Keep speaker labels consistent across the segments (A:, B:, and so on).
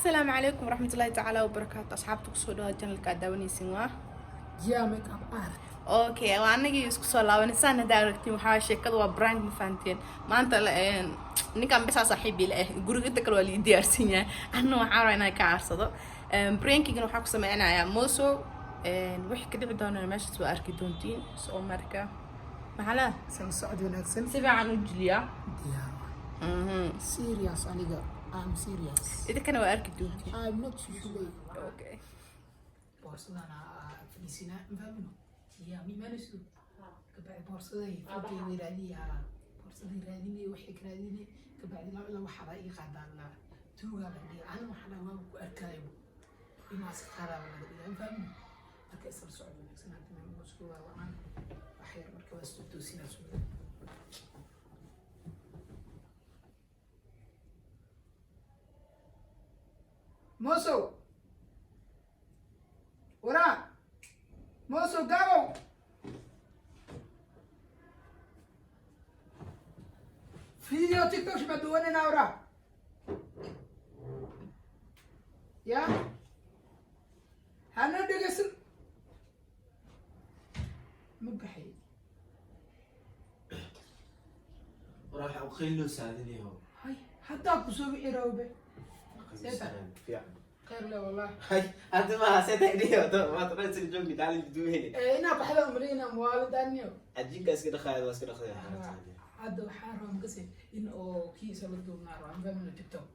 A: Asalaamu calaykum waraxmatullaahi tacaala wabarakaatu. Asxaabta, kusoo dhawaad channelka aad daawanaysin waa
B: Jia Makeup Art.
A: Okay, waa anagii isku soo laabanay. Saan haddaa aragtiin, waxaa sheekada waa prank, ma fahanteen? Maanta ninkan bisaa saaxiib ila ah, guriga inta kale waa lii diyaarsan yahay. Anna waxaan rabaa inaan ka aarsado. Prankigana waxaa ku sameynayaa moso. Wixii ka dhici doonana meeshaas waa arki doontiin. So marka maxaa la
B: Sala socod wanaagsan.
A: Si fiican u jiliyaa.
B: Diyaar waay. Serious aniga. I'm serious.
A: Idinkana waa arki doontiin.
B: I'm not usually.
A: Okay.
B: Boorsadana fadhiisinaa, ma fahmino? Ya, mi imaanayso? Kabacdi boorsaday fadhiga raadiya. Boorsaday raadinay, waxay ka raadinay. Kabacdi laba ilaa waxaa ii qaadaa la tuugaa laga dhigay. Aniga waxaa dhan waa ku arkaayo. Inaas qaadaa laga dhigay, ma fahmino? Marka isla socod wanaagsan. Hadda meel isku waa wacaan. Wax yar marka waa soo toosinaa suuga. Mosow! Waraa! Mosow gaabow! Video TikTok shima duwanina waraa! Ya? Hana dhegeysan. Ma baxay.
C: Warax u qeyloo saadinayo.
B: Hay, haddaa ku soo wici rawbe.
C: Fiican.
B: Khayr le wallah.
C: Hay, hadda ma haseta dhiyo ma taqaan sida joogni taalin duuhayne.
B: Ee, inaa baxda umaleyna muwaalidaniyo.
C: Ajinka iska dhaqaayad waa iska dhaqaya.
B: Hadda waxaa rabaa makase in oo kiisa la duubnaa rabaa, ma fahmino TikTok.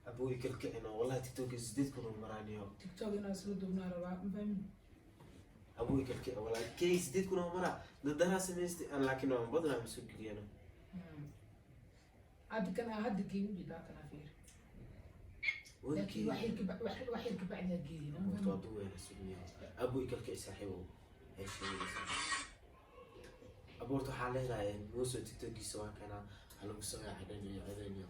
C: Abuy kalkicino wallahi, TikTok 8,000 oo maraaniyo.
B: TikTok inaa isla duubnaa rabaa, ma fahmino.
C: Abuy kalkic wallahi, kay 8,000 oo maraa dadaraa samaystay aan, laakiin waan badanaa ma soo geliyano.
B: Hadda kana hadda kii u jidaa kana fiir. Laakiin wax yar wax yar ka bacdi ha geeyin.
C: Horta waa duweena sugniyo. Abuy kalkic saaxiibo. Ay sheegaysaa. Abuurta waxaa leedahay Muuse TikTokiisa waa kana waxaa lagu soo cadhan iyo cadhan iyo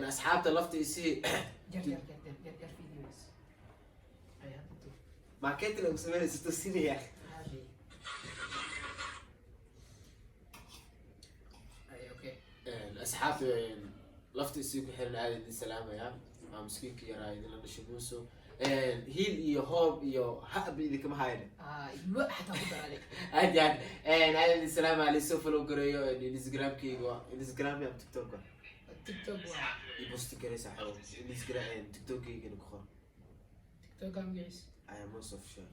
C: asxaabta lafta isii.
B: Jar jar jar jar jar jar videos. Ay hadda tu.
C: Marketing lagu sameynaysa tusinaya.
B: Hadi. Ay, okay.
C: Asxaabta lafta isii ku xiran, aad idin salaamaya. Waa miskiinka yaraa idinla dhashay Muuso. Hiil iyo hoob iyo hab idinkama hayne.
B: Ah, iyo xataa ku darale.
C: Aad iyo aad aad idin salaamaya. Lisoo follow gareeyo Instagramkayga, waa Instagram ama TikTok?
B: TikTok waa.
C: I post garey saaxiibo, Instagram TikTokkaygana ku qor.
B: TikTok aan magaciisa.
C: I am most official.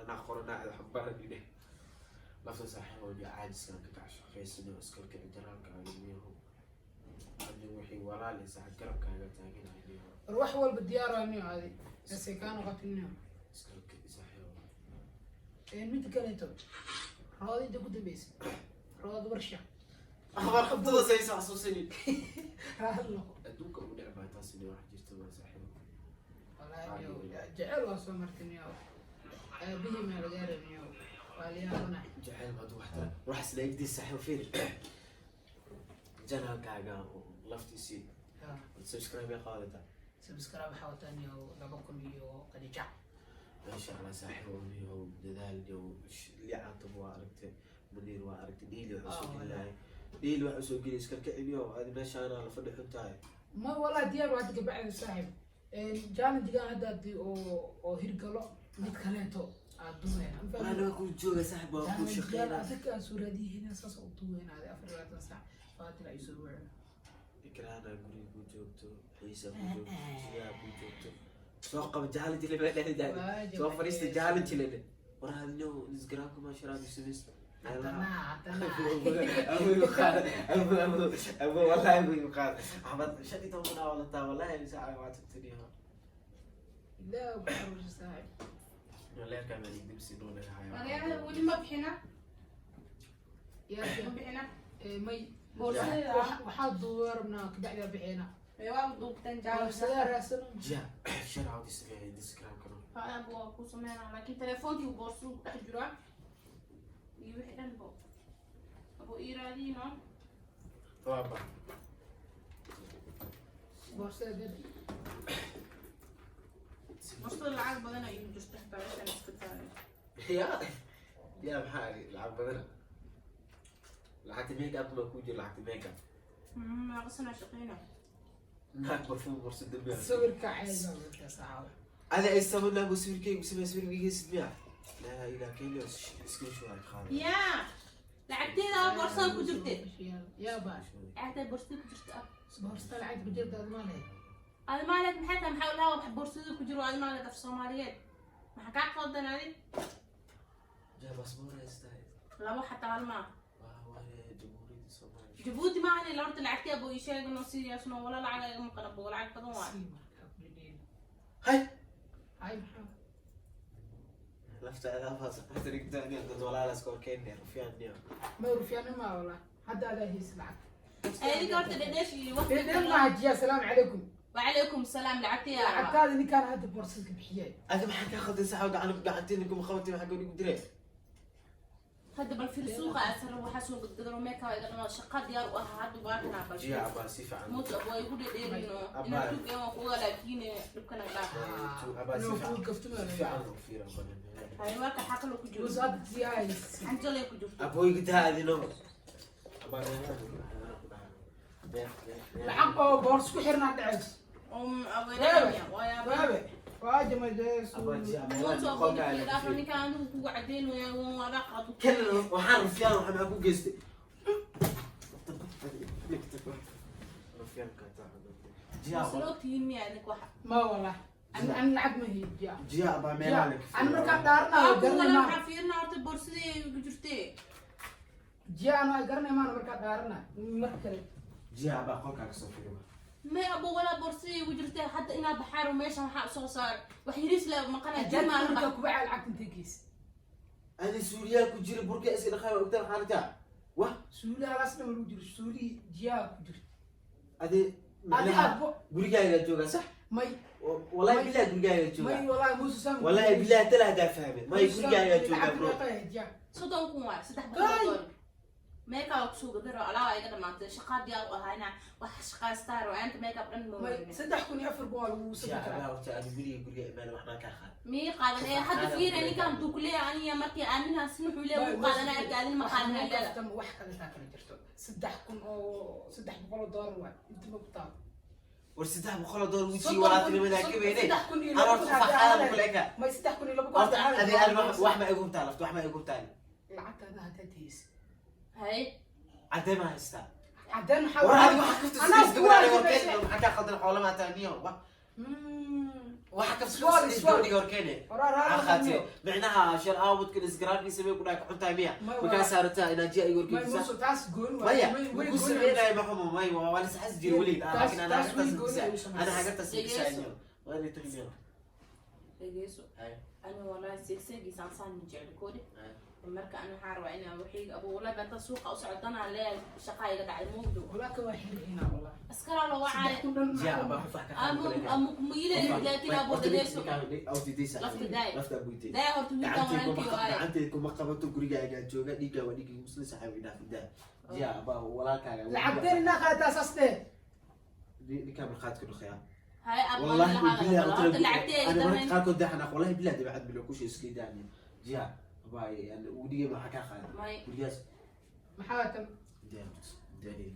C: Anaa qoranaa wax baranine. Lafta saaxiibo iyo caajiskan ka kac shaqaysano iskala kici jaraalka miyahu. Adigu wixii walaal iyo saaxiib garabkaaga taaganayo.
B: War wax walba diyaar waa niyo adi. Ese kaano qatinniyo.
C: Iskala kici saaxiibo.
B: Ee, mid kaleeto. Roodida ku dambeysay. Rood warsha.
C: Akhbaar qabtada saysa xasuusinin.
B: Raali noqo.
C: Adduunka ugu necbaa taas inay wax jirto waa saaxiibo.
B: Wallaahi niyo jecel waa soo martay niyo. Aabihii maa lagaa rabay niyo. Waa la yaabana.
C: Jacayl maad wax tara. Wax isla egdii saaxiibo fiir. Janaalkaaga laftiisii subscribe ay qaadataa.
B: Subscribe waxaa wataa niyo 2,000 iyo qadijac.
C: Maasha Allah saaxiibo, iyo dadaal iyo liicaantaba waa aragtay, Muniir waa aragtay, dhiili wax usoo geli lahay, dhiili wax usoo geli iska kiciniyo adi meeshaana la fadhi xun tahay.
B: Ma wallahi diyaar waa hadda kabacdi saaxiib. Challenge-gan hadda hadii oo hirgalo mid kaleeto aad duween.
C: Waana waa kuu jooga saaxib, waa kuu shaqeynaa.
B: Adika aan soo raadiyihina saas u duween adi 24 saac faatil ay soo waceen.
C: Ikraana guriga kuu joogto, xiisa kuu joogto, jiyaa kuu joogto, soo qaba challenge le baa soo fadhiista challenge le war hadino Instagramka maasharaad u samaysta.
B: Haddana haddana.
C: Abu yuqaad abu abu abu wallahi abu yuqaad Axmed 15 aa wadataa wallahi saaca waa tagtaniyo.
B: Ilaa ku xaruursa saaxiib.
C: Leerkaa baan idimsi doonaya.
A: Magaalada weli ma bixina.
B: Yaa
A: Ma bixina.
B: May.
A: Boorsadeeda.
B: Waxaa duuba rabnaa kabacdi bixina.
A: Waa duubtan jaalo.
B: Boorsadaa raadsan.
C: Ja sharcawdi sameeya Instagramkana.
A: Haa, waa ku sameynaa, laakiin telefoonkii boorsadu ku dhex jiraa iyo wixii dhan bo abo ii raadiino.
C: Waaba.
B: Boorsada dad.
A: Boorsada lacag badan ay igu jirta xitaa meeshaan iska taagan.
C: Ya ya, maxaa lacag badana, lacagta make up ma ku jiro, lacagta make up.
A: Meeqa sanaa shaqeyna?
C: Naag barfuun marso dambi.
B: Sawirka ceeb baa saxaabo.
C: Ada ay sabab naag sawirkaygu samee sawirkayga miya? Laa ilaa kenya screenshot ay qaaday.
A: Yaa lacagteeda boorsada ku jirte.
B: Yaa baa.
A: Lacagteeda boorsada ku jirta.
B: Boorsada lacag ku jirta aad maaleed.
A: Adi maaleed maxay tahay? Maxaa lahaa wax boorsada ku jiro? Adi maaleed af Soomaaliyeed maxaa kaa qaldan adi?
C: Jaa baasaboor haystaa.
A: Labo xataa hal maaha.
C: Waa waaye Jamhuuriyadda Soomaaliya.
A: Jabuuti maahan. Horta lacagtii abo ii sheegano serious no wala lacag igama maqan abo, lacag badan waay.
B: Sii marka ku dhidhiin.
C: Hay.
B: Hay, maxaa?
C: Lafta adaa safarta dhigta dad walaalaas ka horkeenaya rufyaan niyo.
B: Ma rufyaan ma wala hadda adaa haysa lacag.
A: Idinka horta dhedheesh iyo waqti.
B: Dhedheel maaha jiya. Asalaamu calaykum.
A: Wacalaykum salaam. Lacagtii
B: Lacagtaada ninkaan hadda boorsada ka bixiyay.
C: Adi maxaa kaa khaldan saxa? Gacan gacanteena kuma qabatay, maxaa gabadhi ku diray?
A: Hadda bal fir suuqa asar waxaa soo gadgadaro meeka iga dhamaa shaqa diyaar u ahaa hadda waa kanaa bal.
C: Jiya abaa si fiican.
A: Muus abo ay ku dhedheerino inaad tugeen waa kuga laakiin dhibkana dhaaf.
C: Abaa si
B: Inuu
C: fiican.
B: kuu kaftuma.
C: Si fiican u fiira badan.
A: Xayawaanka xaqlo ku jiro.
B: Muus hadda sii haysa.
A: Xanjalay ku jirto.
C: Abooyga daa adino abaa.
B: Lacag oo boors ku xirnaa dhacayso.
A: Aweeraya waa yaaba.
B: Waabe waa jamajeesu.
A: Muus abo ninkii dhaafo ninkaan anigu kugu cadeynaya waa adaa qaado.
C: Kan waxaan rufyaan waxaa maxaa ku geystay rufyaanka? Jiya.
A: Masla ogtihiin miya idinka waxa?
B: Ma wala an lacag ma hayid jiya.
C: Jiya abaa meelaha.
B: An markaa dhaaranayo
A: kuwala
B: garanay
A: waxaa
B: maana.
A: Fiirina horta boorsadii ku jirtee.
B: Jiya anu garanay maana markaa dhaarana mar kale.
C: Jiya abaa qolkaa kasoo firi.
A: May abo walaa boorsadii ugu jirtee hadda inaa baxaaro meeshan waxaa usoo saar wax yariis la maqanaa jimaa la
B: markaa
A: bax.
B: Kuba caa lacagta intee geysa?
C: Adi suuliyaa ku jira burka iska dhaqaay ogtaan xaalata wah.
B: Suuli halaas dhan lagu jiro suuli jiyaa ku jirta.
C: Adi
B: Adi
C: macnaha
B: aad
C: gurigaaga joogaa sax?
B: May.
C: Wallahi billahi gurigaaga joogaa.
B: May wallahi muuse sam.
C: Wallahi billahi tala hadaa fahmin may gurigaaga joogaa bro.
A: 30,000 waay, $300 makeup waa kusoo gadaro alaaba iga dhamaatay shaqaa diyaar u ahaa inaa wax shaqaystaa rabo inta makeup dhan ma
B: May
A: warin.
B: 3,000 iyo 4,000 waa lagu
C: Jiya
B: sabri karaa.
C: Abaa horta adi guriga imaan waxnaan kaa qaad.
A: Mii qaadan ee hadda fiira ninkaan intuu kuleeyahay aniga markii aaminaha sin wuxuu leeyahay wuu qaadanaa arka adin ma qaadanaa leeda.
B: Wax kale taa kala jirto $3,300 waay inta ma ku taalo.
C: War $300 wejigii walaaltinimadaa ka weynay.
B: 3,000 iyo
C: Aan
B: laba
C: horta
B: kun
C: faxaada
B: haddii
C: kula eka.
B: May 3,000 iyo 2,000
C: Horta
B: haddii
C: adi
B: aad
C: adi wax ma igu hubtaa lafta wax ma igu hubtaa.
B: Lacagtaada haddaad haysa.
A: Hay.
C: Cadee ma haystaa?
B: Caddeen maxaa?
C: War adi waxa kafta
B: Anaa
C: sidiis gabadha
B: kuwa
C: horkeen maxaa kaa qaldan xoola maa tahay niyo wa waxa kafta
B: Sorry,
C: sidiis
B: sorry.
C: gabadhiga horkeene.
B: Horaa raala.
C: Akhaate micnaha shar aawudkan isgaraabkiisa may ku dhahay ka xuntahay miya?
B: May
C: Markaa saarataa inaa jiya igu
B: May
C: horkeentisa.
B: Muuse taas gooni waay.
C: Maya
B: Way
C: ku
B: gooni.
C: sameynaya ma xumo may waa la saxas jiri weligeed laakiin ana
B: Taas way
C: hagartaas
B: gooni ay u samaysay.
C: ana hagartaas mikisaayo waa inay tuli miyo.
A: Dhegeyso.
C: Hay.
A: Aniga wallahi seegseegiisaan saan ma jecli koodi.
C: Hay.
A: Marka ani waxaan rabaa inaa waxayga abo wallahi banta suuqa u socdana leeyahay shaqaa iga dhacday mowdu.
B: Walaa waa xirxiinaa wallahi.
A: Askaraa loo wacaayo.
B: 3,000 dhan.
C: Jiya abaa xufax ka
A: Amu amu kumuyile laakiin abo dhegeyso. Lafta daay.
C: Lafta abuutay.
A: Daay horta wiilkaan walaalkii waaye.
C: Gacantayda kuma qabato gurigaaga jooga dhiiggaa waa dhiigga muslim saxaabi dhaaf daa jiya abaa walaalkaaga.
B: Lacagteen inaa qaadataa saas dheh.
C: Ninkaa markhaati ku dhaqayaa.
A: Hay abo.
C: والله بالله
A: horta lacagtee
C: انا
A: iga
C: مرات
A: darnayn.
C: قاركود دحنا والله بالله دبعت بالله كل شيء اسكي داني جيا باي يعني ودي ما حكا خالد
A: May.
C: ودياس
B: Maxaa tan?
C: داني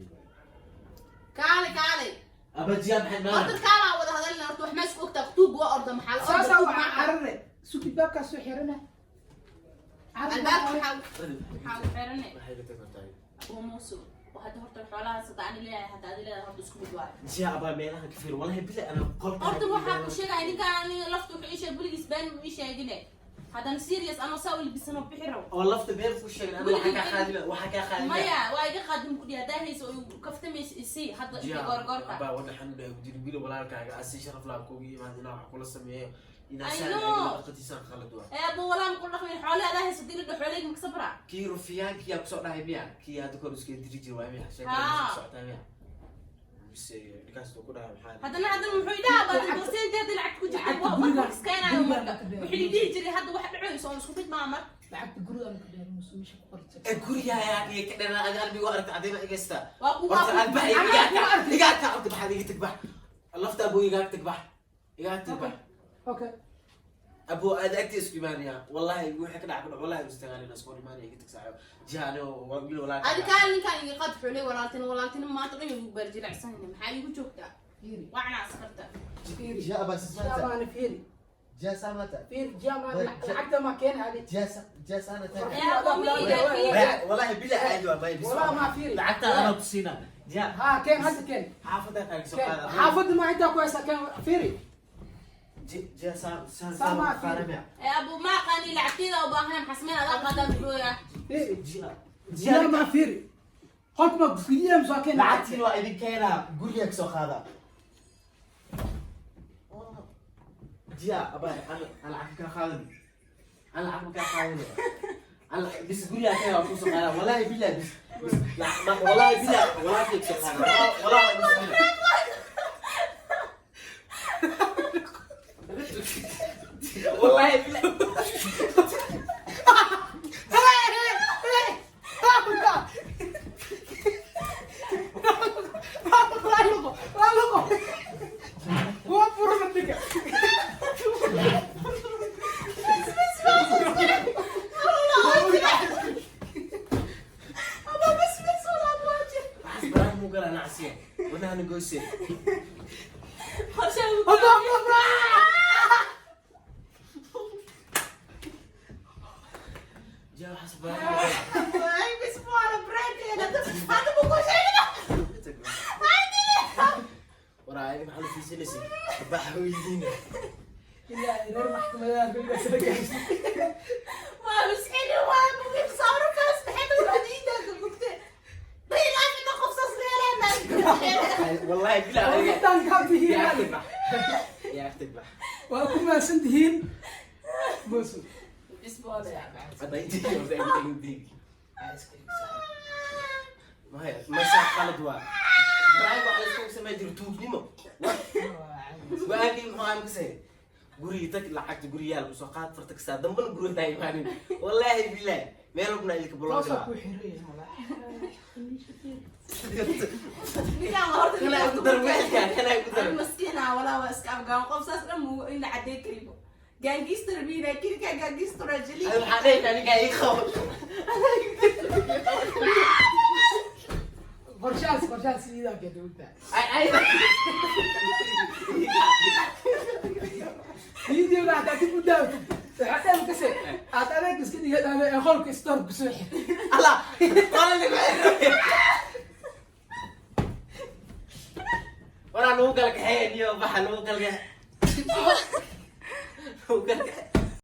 A: Kaale kaale.
C: ابا جيا محل
A: Horta
C: ما
A: kaalaa wada hadalna horta wax ma isku ogtaa tuug waa orda maxaa la orda
B: Saasaa
A: tuug
B: waa
A: ma
B: carare sukid baabkaas soo xirana.
A: Albaabka maxaa u xirane abo muuso hadda horta xoolahaas hadda ani leeyahay hadda adi leedahay horta isku mid waayo.
C: جيا ابا ميلها كثير والله بالله انا قلت
A: Horta waxaa ku sheegaya ninkaan aniga lafta wuxuu ii sheegay weligiis been uu ii sheegine haddana serious anoo saa u libisano bixi rabo.
C: والله بين كل شيء انا وحكا خالد وحكا خالد.
A: Maya waa iga qaadim ku dhihi haddaa haysa oo kaftamaysa isii hadda
C: جيا
A: goorgoorta.
C: ابا وانا حن ودير بيلو walaalkaaga asi sharaf laa kugu yimaad inaa wax kula sameeyo inaa
A: I
C: saan
A: know.
C: dhaqatiisaan khalad waa.
A: Ee abo walaa maku dhaqmin xoolaha adaa haysa dila xooleyga maka sabraa.
C: Kii rufiyaankii yaa kusoo dhahay miya? Kii hadda kor iska diri jiri waay miya? Sheekada
A: Haa.
C: isku socotaa miya mise ninkaas uu ku dhahay maxaa?
A: Haddana muxuu idhaha baad borseynteeda lacagta ku jirta
B: Lacagta
A: waa
B: guriga-
A: marka iskeenaayo
B: guriga
A: marka
B: ka dheer.
A: wuxuu dhihi jiray hadda wax dhacoyso oo isku mid maa mar.
B: Lacagta guriga ka dheer muuse meesha ku qortay.
C: Ee gurigaaga iyo ka dhanaa adi albigu aragta cadayma igaysta.
A: Waa kuwa
C: Horta albax
B: Anaa
C: igaagta
B: kugu arkay.
C: Igaagta horta maxaad iga tagbax lafta abuu igaag tagbax igaag tagbax.
B: Okay.
C: Abuu aad agta isku imaanaya wallahi wixii ka dhac ku dhac wallahi mustaqaalina isku imaanaya iga tag saaxiib jiha anigo waa wiil walaalkaaga.
A: Adi kaa ninkaan iga qad xulay walaaltin walaaltin maanta dhan igu barjilacsanina maxaa igu joogtaa?
B: Fiiri.
A: Wacna askarta.
B: Fiiri.
D: Jiya abaa sismaanta.
B: Jiya fiiri.
D: Jiya saamata.
B: Fiiri jiya ma lacagta ma keen adi.
D: Jiya jiya saana tahay.
A: Yaa qomiga fiiri.
C: Wallahi bila caadi waa bay.
B: Walaa ma fiiri.
C: Lacagta anaa ku siinaa. Jiya.
B: Ha keen hadda keen.
C: Xaafadda kaaga soo
B: Keen.
C: qaada.
B: Xaafadda ma intaa ku haysaa keen fiiri.
C: Jiya saan saan
B: Sama
C: saan
B: fiiri.
C: qaadamaya.
A: Ee abu ma aqaani lacagtayda u baahnayn xasmeen adaa qaadaan buuya.
B: Fiiri.
C: Jiya.
B: Jiya ma fiiri. Qolka ma gudiyay soo keen.
C: Lacagtiin waa idin keenaa guriga ka soo qaada. Jiya abaa ana ana lacag ka qaadan. Ana lacag ka qaadan. Ana bis guriga ka waa ku soo qaada. Wallahi billah bis. Wallahi billah wallahi ka soo qaada. Wallahi bis billah. Wallahi billah. Waxaas baraha muu galaa nacsiya. Wadahana goysee. Jiya waxaas baraha muu galaa. Waraa idin maxaa la fiirsanaysa? Baxa weydiina.
B: Ilaa reer maxkamadaha guriga soo gaarsiin.
C: Wallahi billah.
B: Intaan kaa
C: Yaa
B: tihiin.
C: agtag bax. Yaa agtag bax.
B: Waa ku mahadsan tihiin. Bosu.
C: Hadda intii horta ay intii. Maya, meeshaa qalad waa. Baraha waxa la isku samey jiro tuugnimo. Waagii muxuu aan kasay? Guriga tag lacagta guriyaal usoo qaad farta kastaa dambana guriga taa imaanin. Wallahi billah. Meel walbana idinka
B: Toosaa
C: block
B: ku xiran yahay walaa.
C: Kanaa ku dar weelkaan, kanaa ku dar.
A: Maskiina walaa waa iska afgaan qof saas dhan muu in la cadeyn karibo gaangiistar miina kirka gaangiistura jili.
C: Adiga waxaa dhihi aniga ii qabo.
B: Qorshahaas qorshahaas iidaa keentay ogtahay.
C: Ay ay.
B: Fiidiyowga hataa dib u daawatid. Waxaa dhan kase aad adeeg iska dhigay ee qolka store ku soo xir.
C: Allah. Qolani ku xirnay. Waraa lagu kala kaxeeya niyo baxa lagu kala kaxeeya. Lagu kala kaxeeya.